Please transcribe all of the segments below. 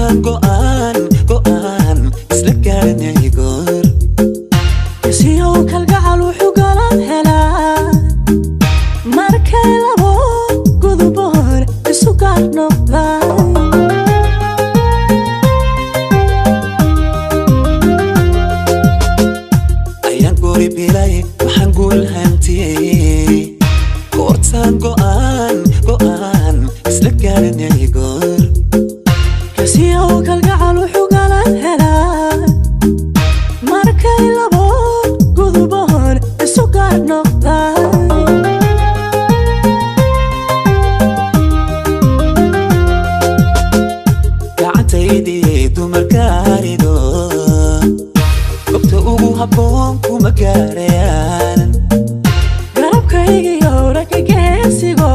Goortaan go'aan go'aan isla gaarnay goor. Siyow kalgacal wuxuu galad helaa markay labo guduboon isu gaar noqdaan. Ayaan guri bilay waxaan guul hantiyey. Goortaan go'aan go'aan isla gaarnay goor. Siyow kalgacal wuxuu galad helaa markay labo guduboon isu gaar noqdaan. Gacantaydii dumar gaarido gobta ugu habboon kuma gaarayaan. Garabkaygiyo ragga geesigo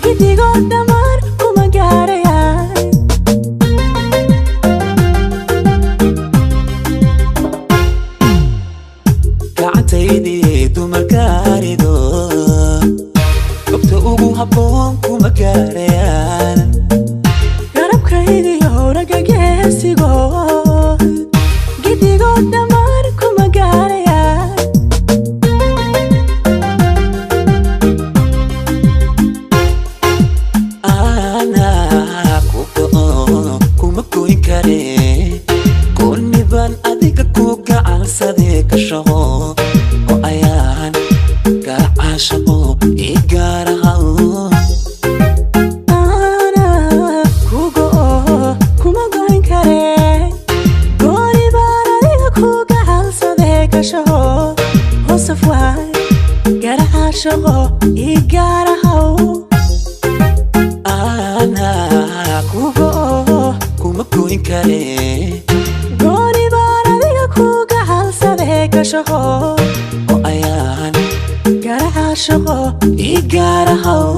gidigoo dhammaan kuma gaarayaan. Gacantaydii dumar gaarido gobta ugu habboon kuma gaarayaan. Garabkaygiyo ragga geesigo gidigoo dhammaan kuma gaarayaan. Anaa ku go'o kuma goyn kare, gooniban adiga ku gacalsadee ka shaqo oo ayaan garacaashaqo ii gaarahaw. Anaa ku go'o kuma goyn kare, gooni baan adiga ku gacalsadee ka shaqo hoosaf waay garacaashaqo ii gaarahaw. Anaa ku go'o kuma goyn kare, gooni baan adiga ku gacalsadee ka shaqo oo ayaan garacaashaqo ii gaarahaw.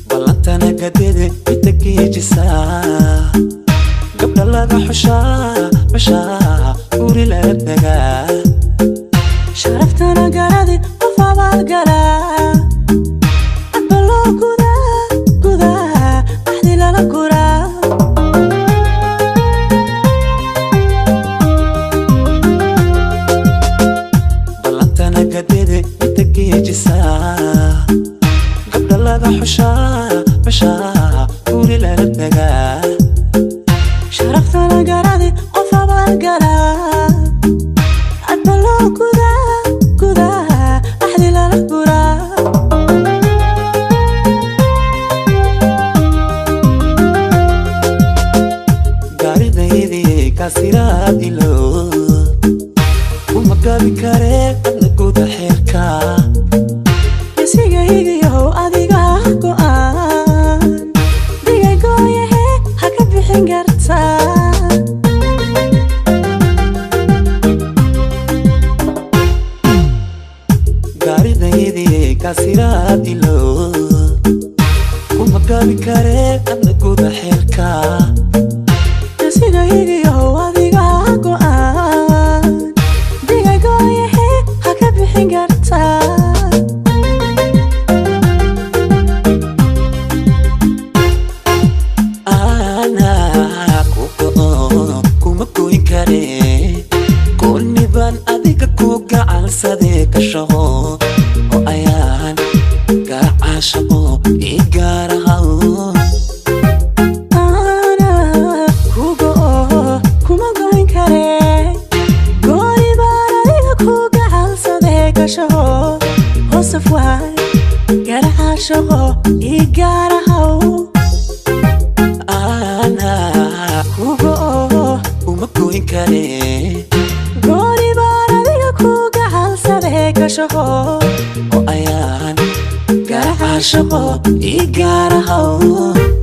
Ballantana gadede inta geejisaa gabdha laga xushaa xushaa guri lala tagaa. Sharaftana garadi qof abaalgalaa adba loo gudaa gudaa axdi lala guraa. Ballantana gadede inta geejisaa gabdha laga xushaa xushaa guri lala tagaa. Sharaftana garadi qof abaalgalaa adba loo gudaa gudaa axdi lala guraa. Gaaridaydii kaasiraad ilo kuma gabi kare adna guda xeerka. Isigaygiyow adiga go'aan dhigay gooyahe ha ka bixin kartaa. Gaaridaydii kaasiraad ilo kuma gabi kare adna guda xeerka. Isigaygiyow adiga go'aan dhigay gooyahe ha ka bixin kartaa. Anaa ku go'o kuma goyn kare, gooniban adiga ku gacalsadee ka shaqo oo ayaan garacaashaqo ii gaarahaw. Anaa ku go'o kuma goyn kare, gooni baan adiga ku gacalsadee ka shaqo hoosaf waay garacaashaqo ii gaarahaw. Anaa Ku go'o kuma goyn kare, kashaho. Oo ayaan garacaashaqo ii gaarahow.